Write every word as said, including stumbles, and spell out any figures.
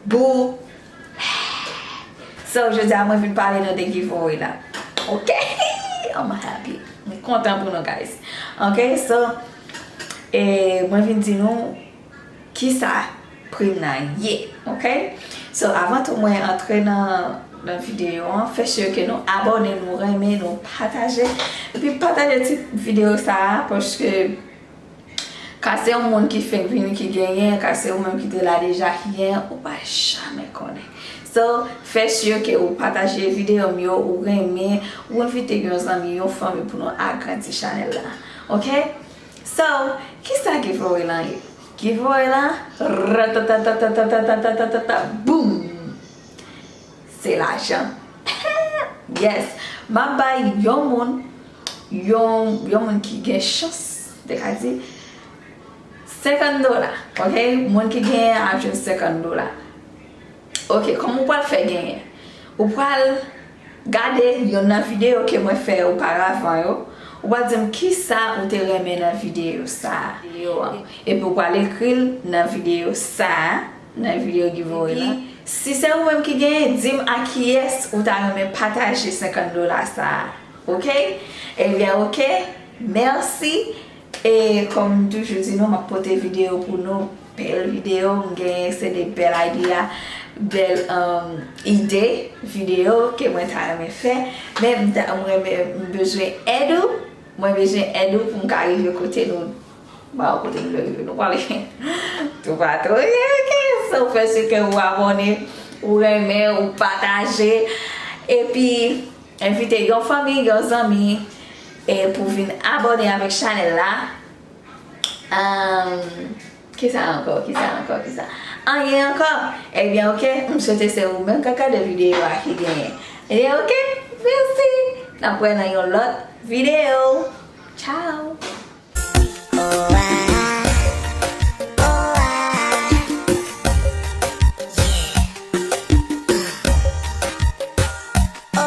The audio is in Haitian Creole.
Boo. So, jodi a mwen vin pale nou de giveaway la. Ok? I'm happy. Mwen kontan pou nou, guys. Ok, so, e mwen vin di nou kisa pri m nan ye. Ok? So, avan tou mwen antre nan, nan videyo an, fè sure ke nou abòne, nou renmen, nou pataje. Epi pataje ti videyo sa a, paske ka se yon moun ki fenk vini ki genyen, ka se ou menm ki te la deja ki genyen, ou pa janmen konnen. So, fè sure ke ou pataje videyo m yo, ou renmen, ou envite yon zanmi, yon fanmi pou nou agrandi chanèl la. Ok? So, kisa giveaway lan ye? Giveaway lan, ratatatatatatatata, boom! Se lajan. Yes. M ap bay yon moun, yon, yon moun ki gen chans, te ka di, senkant dola. Ok? Moun ki genyen ap jwenn senkant dola. Ok, kòman ou pral fè genyen? Ou pral gade youn nan videyo ke mwen fè oparavan yo. Ou pral di m kisa ou te renmen nan videyo sa a. Videyo an. Epi ou pral ekri l nan videyo sa a, nan videyo giveaway lan. Si se ou menm ki genyen, di m a kiyès ou ta renmen pataje senkant dola sa a. Ok? Ebyen, ok. Mèsi. E kòm m toujou di nou, m ap pote videyo pou nou. Bèl videyo m genyen, se de bèl idea, bèl um, ide videyo ke mwen ta renmen fè. Men m ta- mwen men m bezwen èd ou. Mwen bezwen èd ou pou m ka rive kote nou. Ba ou kote m vle rive, nou pale tou patou. Ok, ok. So, fè sure ke ou abòne, ou renmen, ou pataje. Epi, envite yon fanmi, yon zanmi, e pou vin abòne avèk chanèl la. Um, kisa ankò, kisa ankò, kisa? Anyen ankò? Ebyen, ok, m swete se ou menm k ap gade videyo a ki genyen. Ebyen, ok, mèsi. N ap wè nan yon lòt videyo. Ciao!